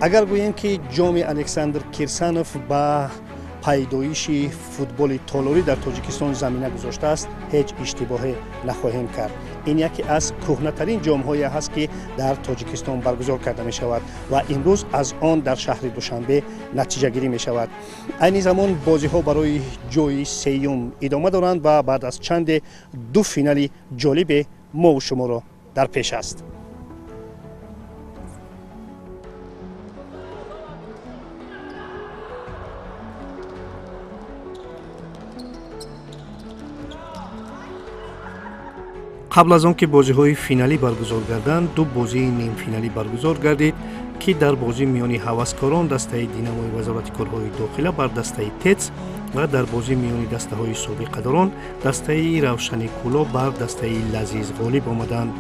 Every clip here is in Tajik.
Агар гӯем, ки ҷоми Александр Кирсанов ба пайдоиши футболи толорӣ дар Тоҷикистон замина гузоштааст, ҳеҷ иштибоҳе нахоҳем кард. Ин яке аз кӯҳнатарин ҷомҳое ҳаст, ки дар Тоҷикистон баргузор карда мешавад ва имрӯз аз он дар шаҳри Душанбе натиҷагирӣ мешавад. Айни замон бозиҳо барои ҷои сеюм идома доранд ва баъд аз чанде ду финали ҷолибе мову шуморо дар пеш аст. Қабл аз он ки бозиҳои финалӣ баргузор гарданд, ду бозии нимфиналӣ баргузор гардид, ки дар бозӣ миёни ҳаваскорон дастаи Динамои Вазорати корҳои дохила бар дастаи ТЭЦ ва дар бозӣ миёни дастаҳои собиқадорон дастаи Равшани Кӯлоб бар дастаи Лазиз ғолиб омаданд.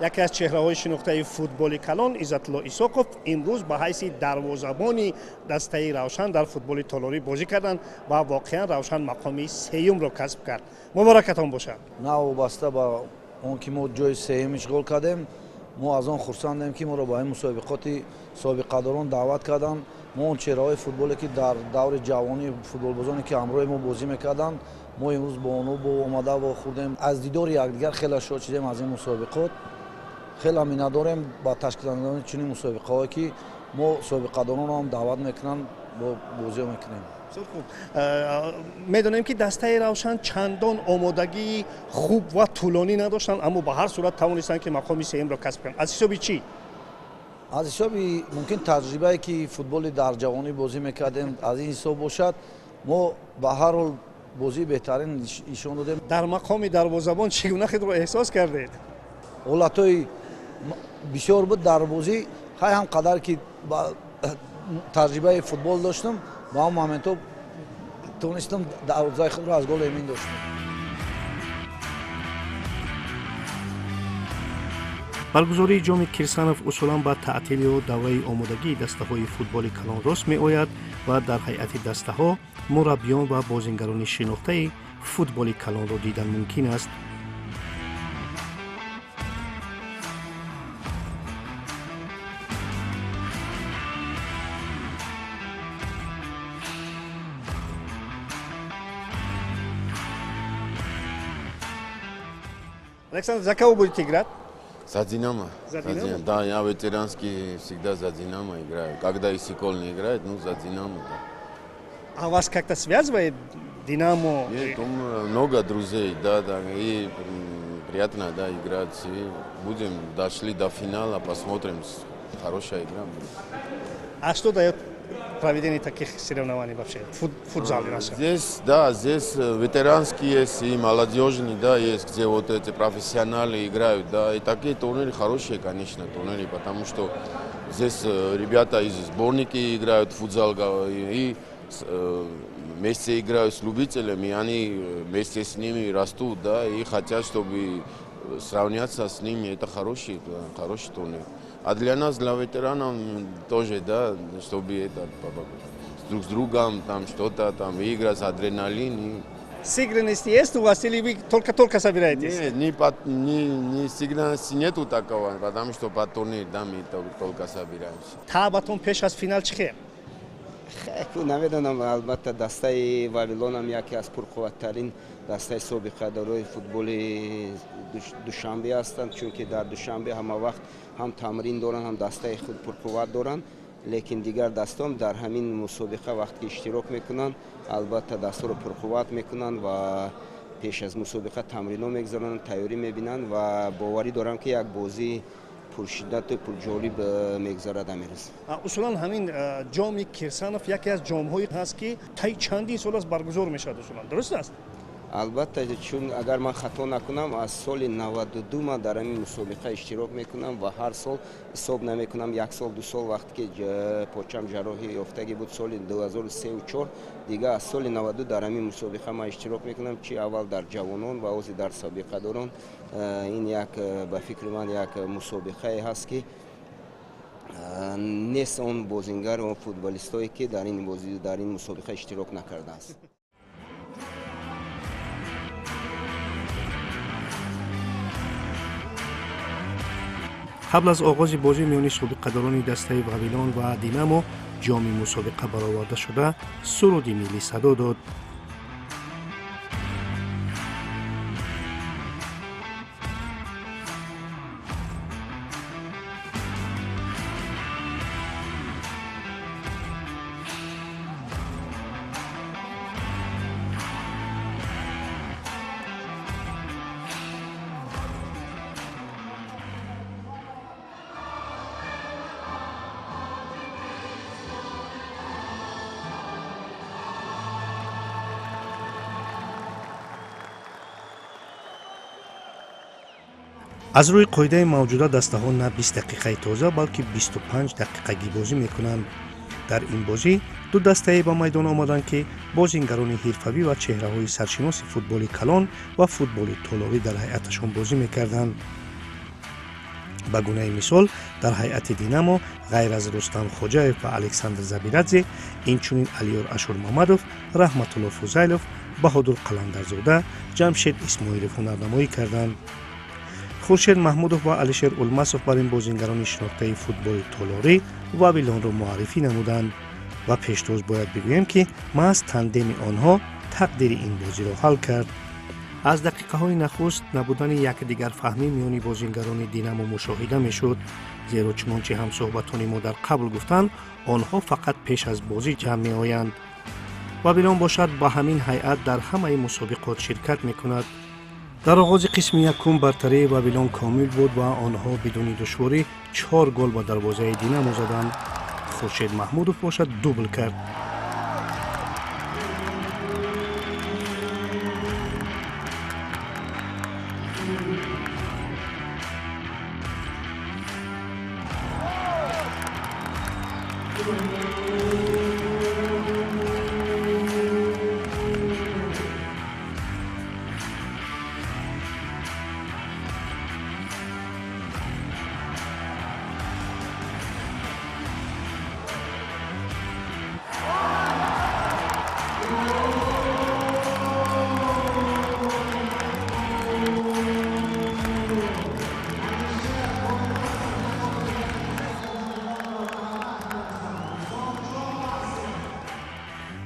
Яке аз чеҳраҳои шинохтаи футболи калон Иззатулло Исоқов имрӯз ба ҳайси дарвозабони дастаи Равшан дар футболи толорӣ бозӣ карданд ва воқеан Равшан мақоми сеюмро касб кард. Муборакатон бошад. Новобаста ба он ки мо ҷои сеюм ишғол кардем, мо аз он хурсандем, ки моро ба ин мусобиқоти собиқадорон даъват карданд. Мо он чеҳраҳои футболе, ки дар даври ҷавонӣ футболбозоне, ки ҳамроҳи мо бозӣ мекарданд, мо имрӯз бо онҳо бо омада вохӯрдем. Аз дидори якдигар хеле шод шудем. Аз ин мусобиқот хеле миннатдорем ба ташкилкунандагони чунин мусобиқаҳое, ки мо собиқадоронро ҳам даъват мекунанд, бо бозиҳо мекунем. Бисёр хуб. Медонем, ки дастаи Равшан чандон омодагии хуб ва тӯлонӣ надоштанд, аммо ба ҳар сурат тавонистанд, ки мақоми сеюмро касб кунанд. Аз ҳисоби чӣ? Аз ҳисоби мумкин таҷрибае, ки футболи дар ҷавонӣ бозӣ мекардем, аз ин ҳисоб бошад. Мо ба ҳар ҳол бозии беҳтарин нишон додем. Дар мақоми дарвозабон чӣ гуна худро эҳсос кардед? Ҳолатҳои бисёр буд дар бозӣ. Хай, ҳам қадар ки ба таҷрибаи футбол доштам, ба он моментҳо тонистам дарвозаи худро аз гол эмин доштам. Баргузории ҷоми Кирсанов усулан ба таътилию давраи омодагии дастаҳои футболи калон рост меояд ва дар ҳайати дастаҳо мураббиён ва бозингарони шинохтаи футболи калонро дидан мумкин аст. Александр, за кого будете играть? За «Динамо». За «Динамо»? Да, я ветеранский, всегда за «Динамо» играю. Когда Исикол не играет, ну, за «Динамо», да. А вас как-то связывает «Динамо»? Нет, у меня много друзей, да, и приятно, да, играть. И будем, дошли до финала, посмотрим, хорошая игра будет. А что дает проведение таких соревнований вообще, футзале нашем? Здесь, да, здесь ветеранские есть и молодежные, да, есть, где вот эти профессионалы играют, да, и такие турниры хорошие, конечно, турниры, потому что здесь ребята из сборники играют в футзал, и вместе играют с любителями, и они вместе с ними растут, да, и хотят, чтобы сравняться с ними, это хороший, да, хороший турнир. А для нас, для ветеранов тоже, да, чтобы это, друг с другом там что-то там играть, адреналин. И Сыгранности есть у вас или вы только-только собираетесь? Нет, не сыгранности нету такого, потому что по турниру, да, мы только собираемся. Табатон пеш аз финал чӣ хел? Намедонам, албатта дастаи Вавилонам яке аз пурқувваттарин дастаи собиқадорои футболи Душанбе ҳастанд, чунки дар Душанбе ҳама вақт ҳам тамрин доранд, ҳам дастаи худ пурқувват доранд. Лекин дигар дастом дар ҳамин мусобиқа вақте ки иштирок мекунанд, албатта дастаро пурқувват мекунанд ва пеш аз мусобиқа тамрино мегузаронанд, тайёрӣ мебинанд ва боварӣ дорам, ки як бозии пуршиддату пурҷолиб мегузарад амирӯз. Усулан ҳамин ҷоми Кирсанов яке аз ҷомҳое ҳаст, ки таи чандин сол аст баргузор мешавад усулан, дуруст аст? Албатта, чун агар ман хато накунам, аз соли 92 ман дар ҳамин мусобиқа иштирок мекунам ва ҳар сол ҳисоб намекунам, як сол, ду сол вақте ки почам ҷарроҳӣ ёфтагӣ буд соли 2003-4, дига аз соли 92 дар ҳамин мусобиқа ман иштирок мекунам, чи аввал дар ҷавонон ва ҳозир дар собиқадорон. Ин як, ба фикри ман, як мусобиқае ҳаст, ки нест он бозингар, он футболистое, ки дар ин бозӣ, дар ин мусобиқа иштирок накардааст. Қабл аз оғози бозӣ миёни собиқадорони дастаи Вавилон ва Динамо ҷоми мусобиқа бароварда шуда, суруди миллӣ садо дод. Аз рӯи қоидаи мавҷуда дастаҳо на 20 дақиқаи тоза, балки 25 дақиқагӣ бозӣ мекунанд. Дар ин бозӣ ду дастае ба майдон омаданд, ки бозингарони ҳирфавӣ ва чеҳраҳои саршиноси футболи калон ва футболи толорӣ дар ҳайаташон бозӣ мекарданд. Ба гунаи мисол, дар ҳайати Динамо ғайр аз Рустам Хоҷаев ва Александр Забирадзе, инчунин Алиёр Ашурмамадов, Раҳматулло Фузайлов, Баҳодур Қаландарзода, Ҷамшед Исмоилов ҳунарнамоӣ карданд. Хуршед Маҳмудов ва Алишер Улмасов бар ин бозингарони шинохтаи футболи толорӣ Вавилонро муаррифӣ намуданд ва пештоз бояд бигӯем, ки маҳз тандеми онҳо тақдири ин бозиро ҳал кард. Аз дақиқаҳои нахуст набудани якдигарфаҳмӣ миёни бозингарони Динамо мушоҳида мешуд, зеро чунончи ҳамсӯҳбатони мо дар қабл гуфтанд, онҳо фақат пеш аз бозӣ ҷамъ меоянд. Вавилон бошад, ба ҳамин ҳайат дар ҳамаи мусобиқот ширкат мекунад. Дар оғози қисми якум бартарии Вавилон комил буд ва онҳо бидуни душворӣ чор гол ба дарвозаи Динамо заданд. Хуршед Маҳмудов бошад, дубл кард.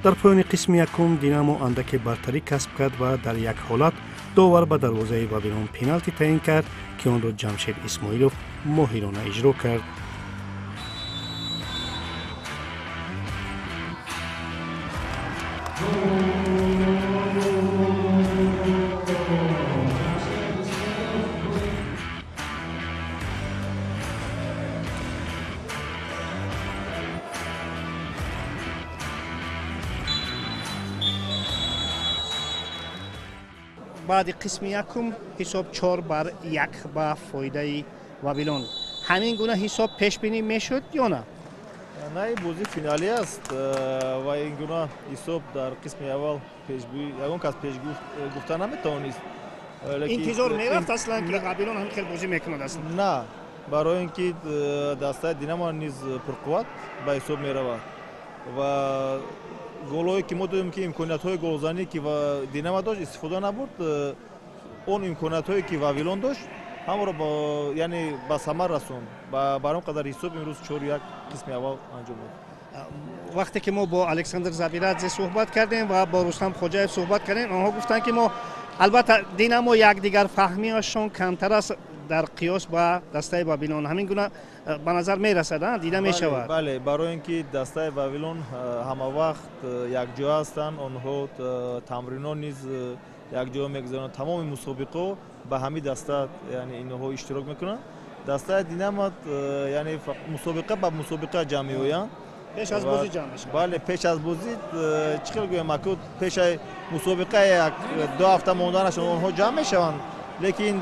Дар поёни қисми якум Динамо андаке бартарӣ касб кард ва дар як ҳолат довар ба дарвозаи Вавилон пеналти таъин кард, ки онро Ҷамшед Исмоилов моҳирона иҷро кард. Баъди қисми якум ҳисоб 4-1 ба фоидаи Вавилон. Ҳамин гуна ҳисоб пешбинӣ мешуд ё на? На, ин бозӣ финалӣ аст ва ин гуна ҳисоб дар қисми аввал ягон кас пешгуфта наметавонист. Интизор мерафт аслан, ки Вавилон ҳамин хел бозӣ мекунад аслан? На, барои ин ки дастаи Динамо низ пурқувват ба ҳисоб меравад ва голҳое ки мо додем, ки имкониятҳои голзанӣ ки Динамо дошт, истифода набурд. Он имкониятҳое ки Вавилон дошт, ҳамаро яъне ба самар расонд. Бар он қадар ҳисоб имрӯз 4-1 қисми аввал анҷом дод. Вақте ки мо бо Александр Забирадзе суҳбат кардем ва бо Рустам Хоҷаев суҳбат кардем, онҳо гуфтанд, ки мо албатта Динамо якдигарфаҳмиашон камтар аст дар қиёс ба дастаи Вавилон. Ҳамин гуна ба назар мерасад, дида мешавад. Бале, барои ин ки дастаи Вавилон ҳама вақт якҷоя ҳастанд, онҳо тамринҳо низ якҷоя мегузаронанд, тамоми мусобиқо ба ҳамин даста яъне инҳо иштирок мекунанд. Дастаи Динамо яъне мусобиқа ба мусобиқа ҷамъ меоянд. Пеш аз бозӣ ҷамъ мешаванд. Бале, пеш аз бозӣ чӣ хел гӯям, аку пешаи мусобиқа як ду ҳафта монданашон онҳо ҷамъ мешаванд, лекин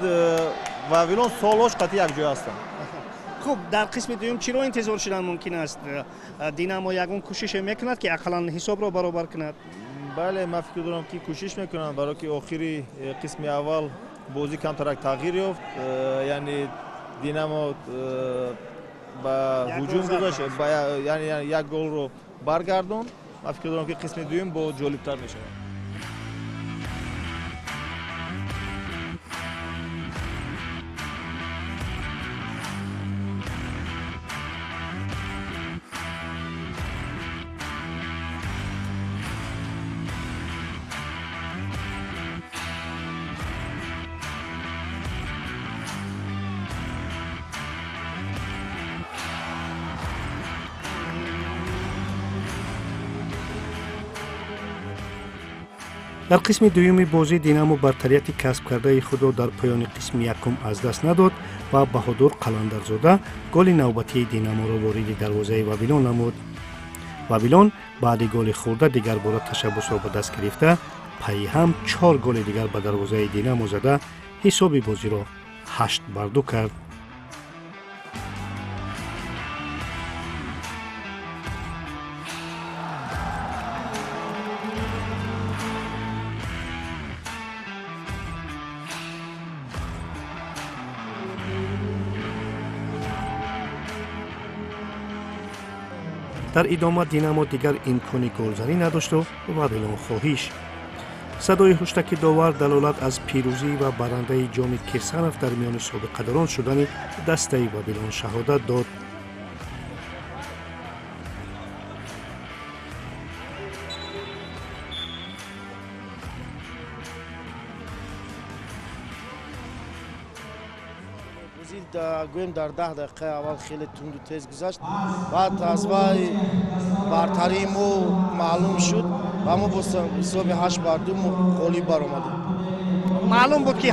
Вавилон солҳош қатъи якҷоя ҳастанд. Хуб, дар қисми дуюм чиро интизор шудан мумкин аст? Динамо ягон кӯшише мекунад, ки ақаллан ҳисобро баробар кунад? Бале, ман фикр дорам, ки кӯшиш мекунанд, барое ки охири қисми аввал бозӣ камтарак тағйир ёфт, яъне Динамо ба ҳуҷум гузошт, яъне як голро баргардонд. Ман фикр дорам, ки қисми дуюм бо ҷолибтар мешавад. Дар қисми дуюми бозӣ Динамо бартарияти касбкардаи худро дар поёни қисми якум аз даст надод ва Баҳодур Қаландарзода голи навбатии Динаморо вориди дарвозаи Вавилон намуд. Вавилон баъди голи хӯрда дигарбора ташаббусро ба даст гирифта, пайи ҳам 4 голи дигар ба дарвозаи Динамо зада, ҳисоби бозиро 8-2 кард. Дар идома Динамо дигар имкони голзанӣ надошту Вавилон хоҳиш. Садои ҳуштаки довар далолат аз пирӯзӣ ва барандаи ҷоми Кирсанов дар миёни собиқадорон шудани дастаи Вавилон шаҳодат дод. Гӯем, дар 10 дақиқаи аввал хеле тунду тез гузашт, баъд аз вай бартарии мо маълум шуд ва мо бо ҳисоби 8-2 ғолиб баромадем. Маълум буд, ки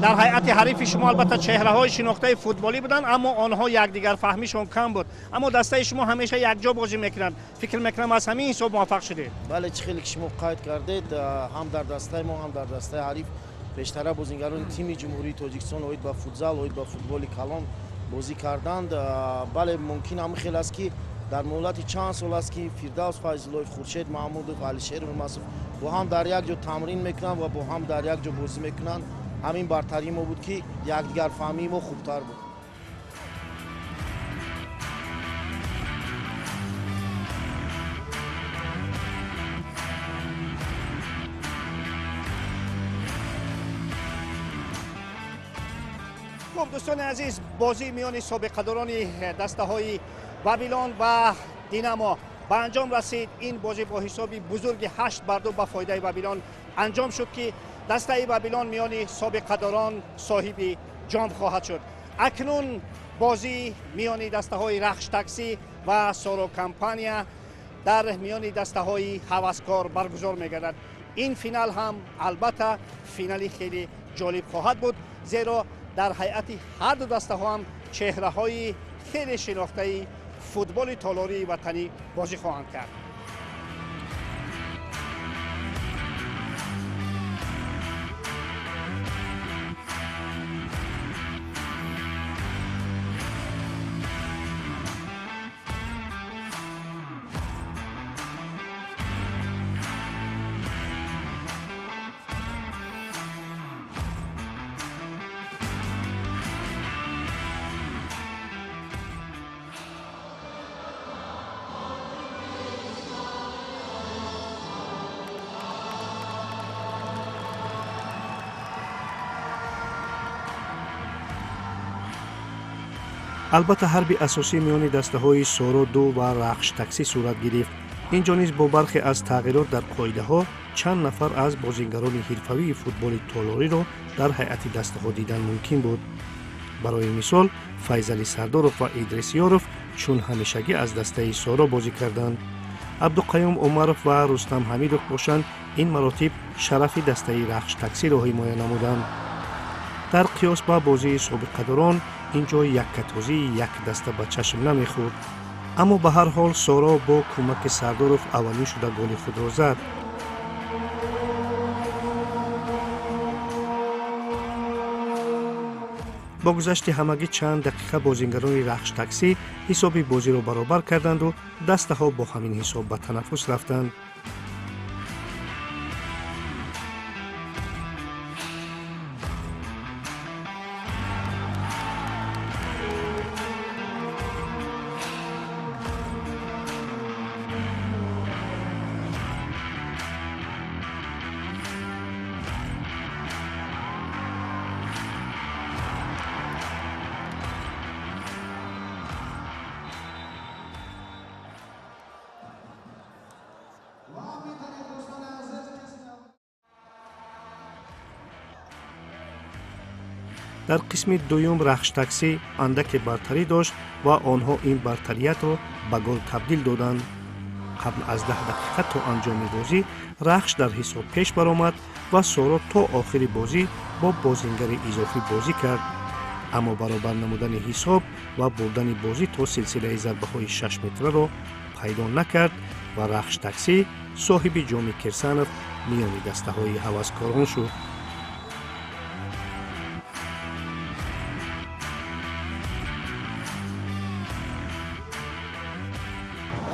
дар ҳайати ҳарифи шумо албатта чеҳраҳои шинохтаи футболӣ буданд, аммо онҳо якдигарфаҳмишон кам буд. Аммо дастаи шумо ҳамеша якҷо бозӣ мекунанд. Фикр мекунам, аз ҳамин ҳисоб муваффақ шудед. Бале, чӣ хеле ки шумо қайд кардед, ҳам дар дастаи мо, ҳам дар дастаи ҳариф пештара бозингарони тими Ҷумҳурии Тоҷикистон оид ба футзал, оид ба футболи калон бозӣ карданд. Бале, мумкин ҳамин хел аст, ки дар муҳлати чанд сол аст, ки Фирдавс Файзуллоев, Хуршед Маҳмудов, Алишер Урмасов бо ҳам дар як ҷо тамрин мекунанд ва бо ҳам дар як ҷо бозӣ мекунанд. Ҳамин бартарии мо буд, ки якдигарфаҳмии мо хубтар буд. Хуб, дӯстони азиз, бозии миёни собиқадорони дастаҳои Вавилон ва Динамо ба анҷом расид. Ин бозӣ бо ҳисоби бузурги 8-2 ба фоидаи Вавилон анҷом шуд, ки дастаи Вавилон миёни собиқадорон соҳиби ҷом хоҳад шуд. Акнун бозӣ миёни дастаҳои Рахш Таксӣ ва Соро Компания дар миёни дастаҳои ҳаваскор баргузор мегардад. Ин финал ҳам албатта финали хеле ҷолиб хоҳад буд, зеро дар ҳайати ҳар ду дастаҳо ҳам чеҳраҳои хеле шинохтаи футболи толории ватанӣ бозӣ хоҳанд кард. Албатта, ҳарби асосӣ миёни дастаҳои Соро 2 ва Рахш Таксӣ сурат гирифт. Инҷо низ бо бархе аз тағйирот дар қоидаҳо чанд нафар аз бозингарони ҳирфавии футболи толориро дар ҳайати дастаҳо дидан мумкин буд. Барои мисол, Файзали Сардоров ва Идрис Ёров чун ҳамешагӣ аз дастаи Соро бозӣ карданд. Абдуқаюм Умаров ва Рустам Ҳамидов бошанд, ин маротиб шарафи дастаи Рахш Таксиро ҳимоя намуданд. Дар қиёс ба бозии собиқадорон ин ҷо яккатозии як даста ба чашм намехӯрд. Аммо ба ҳар ҳол Соро бо кӯмаки Сардоров аввалин шуда голи худро зад. Бо гузашти ҳамагӣ чанд дақиқа бозингарони Рахш Таксӣ ҳисоби бозиро баробар карданду дастаҳо бо ҳамин ҳисоб ба танаффус рафтанд. Дар қисми дуюм Рахш Таксӣ андаке бартарӣ дошт ва онҳо ин бартариятро ба гол табдил доданд. Қабл аз 10 дақиқа то анҷоми бозӣ Рахш дар ҳисоб пеш баромад ва Соро то охири бозӣ бо бозингари изофӣ бозӣ кард. Аммо баробар намудани ҳисоб ва бурдани бозӣ то силсилаи зарбаҳои 6 метраро пайдо накард ва Рахш Таксӣ соҳиби ҷоми Кирсанов миёни дастаҳои ҳаваскорон шуд.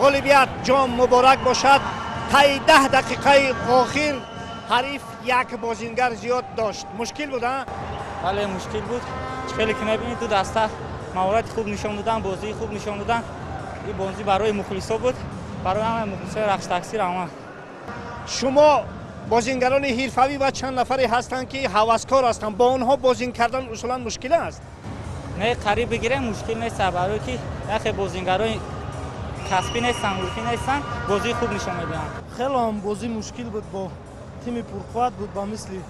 Ғолибият ҷом муборак бошад. Таи 10 дақиқаи охир ҳариф як бозингар зиёд дошт. Мушкил буд, а? Бале, мушкил буд. Хеле ки мебинед, ду даста маҳорати хуб нишон доданд, бозии хуб нишон доданд. Ин бозӣ барои мухлисо буд, барои ҳамаи мухлисои Рахш Таксӣ раҳмат. Шумо бозингарони ҳирфавӣ ва чанд нафаре ҳастанд, ки ҳаваскор ҳастанд. Бо онҳо бозин кардан усулан мушкил аст? Не, қариб бигирем мушкил нест, барои ки яхе бозингарои касбӣ нестанд, ҳурфӣ нестанд, бозии хуб нишон медиҳанд. Хеле ҳам бозӣ мушкил буд, бо тими пурқувват буд, ба мисли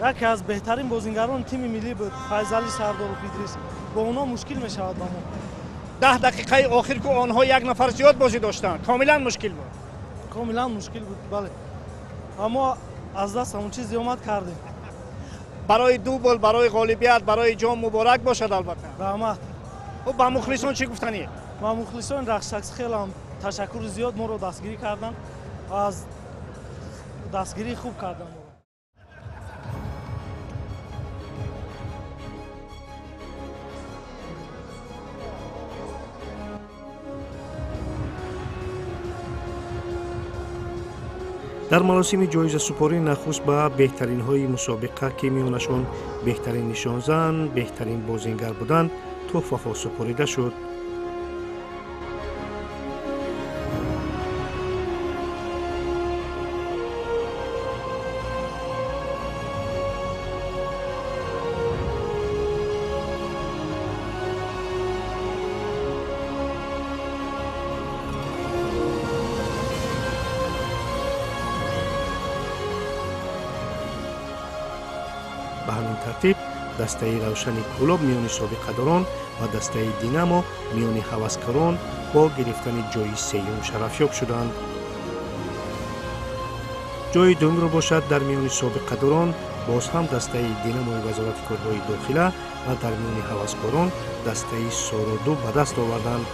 яке аз беҳтарин бозингарони тими миллӣ буд, Файзали Сардоров Идрис. Бо онҳо мушкил мешавад ба мо. 10 дақиқаи охир ку онҳо як нафар зиёд бозӣ доштанд, комилан мушкил буд. Комилан мушкил буд, бале. Аммо аз даст ҳамон чиз омад кардем. Барои дубл, барои ғолибият, барои ҷом муборак бошад албатта. Раҳмат. Хуб, ба мухлисон чӣ гуфтанӣ? Ба мухлисони Рахш Таксӣ хеле ҳам ташаккури зиёд, моро дастгирӣ карданд ва аз дастгирии хуб карданд. Дар маросими ҷоизасупорӣ нахуст ба беҳтаринҳои мусобиқа, ки миёнашон беҳтарин нишонзан, беҳтарин бозингар буданд, тӯҳфаҳо супорида шуд. Ба ҳамин тартиб дастаи Равшани Кӯлоб миёни собиқадорон ва дастаи Динамо миёни ҳаваскорон бо гирифтани ҷои сеюм шарафёб шуданд. Ҷои дуюмро бошад дар миёни собиқадорон боз ҳам дастаи Динамои Вазорати корҳои дохила ва дар миёни ҳаваскорон дастаи Сороду ба даст оварданд.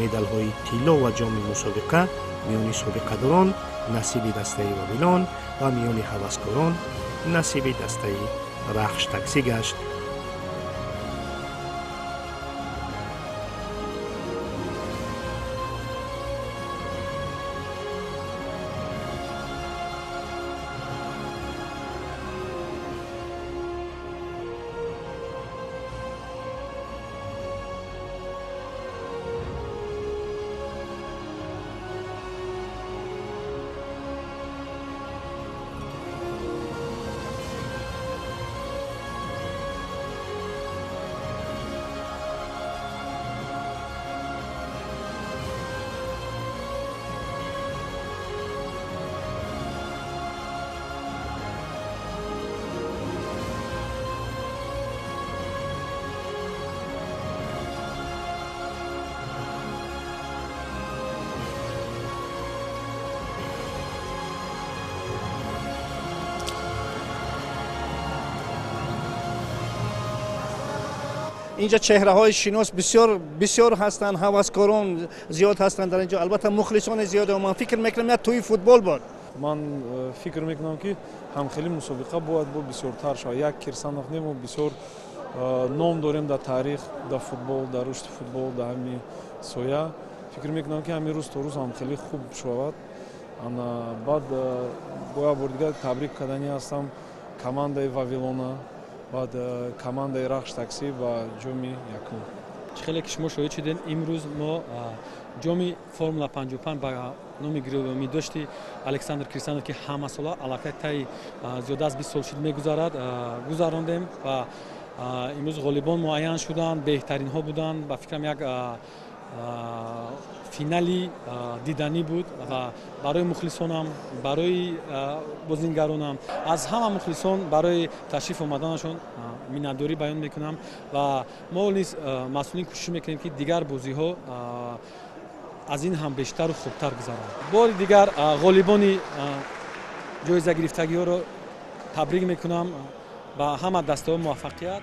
Медалҳои тилло ва ҷоми мусобиқа миёни собиқадорон насиби дастаи Вавилон ва миёни ҳаваскорон насиби дастаи Рахш Таксӣ гашт. Инҷа чеҳраҳои шинос бисёр бисёр ҳастанд, ҳаваскорон зиёд ҳастанд дар инҷо, албатта мухлисони зиёде. Ман фикр мекунам, як тӯи футбол буд. Ман фикр мекунам, ки ҳамхели мусобиқа бояд бо бисёртар шавад. Як Кирсанов не, мо бисёр ном дорем дар таърих, дар футбол, дар рушди футбол, дар ҳамин соя. Фикр мекунам, ки ҳамин рӯз то рӯз ҳамхели хуб шавад. Баъд бо як бор дигар табрик карданӣ ҳастам командаи Вавилона, баъд командаи Рахш Таксӣ ба ҷоми якум. Чӣ хеле ки шумо шоҳид шудем, имрӯз мо ҷоми Формула 55 ба номи гиромидошти Александр Кирсанов, ки ҳамасола аллакай таи зиёда аз 20 сол шуд мегузарад, гузарондем ва имрӯз ғолибон муайян шуданд, беҳтаринҳо буданд. Ба фикрам, як финали диданӣ буд ва барои мухлисонам, барои бозингаронам. Аз ҳама мухлисон барои ташриф омаданашон миннатдорӣ баён мекунам ва мо низ, масъулин, кӯшиш мекунем, ки дигар бозиҳо аз ин ҳам бештару хубтар гузаранд. Бори дигар ғолибони ҷоизагирифтагиҳоро табрик мекунам, ба ҳама дастаҳо муваффақият.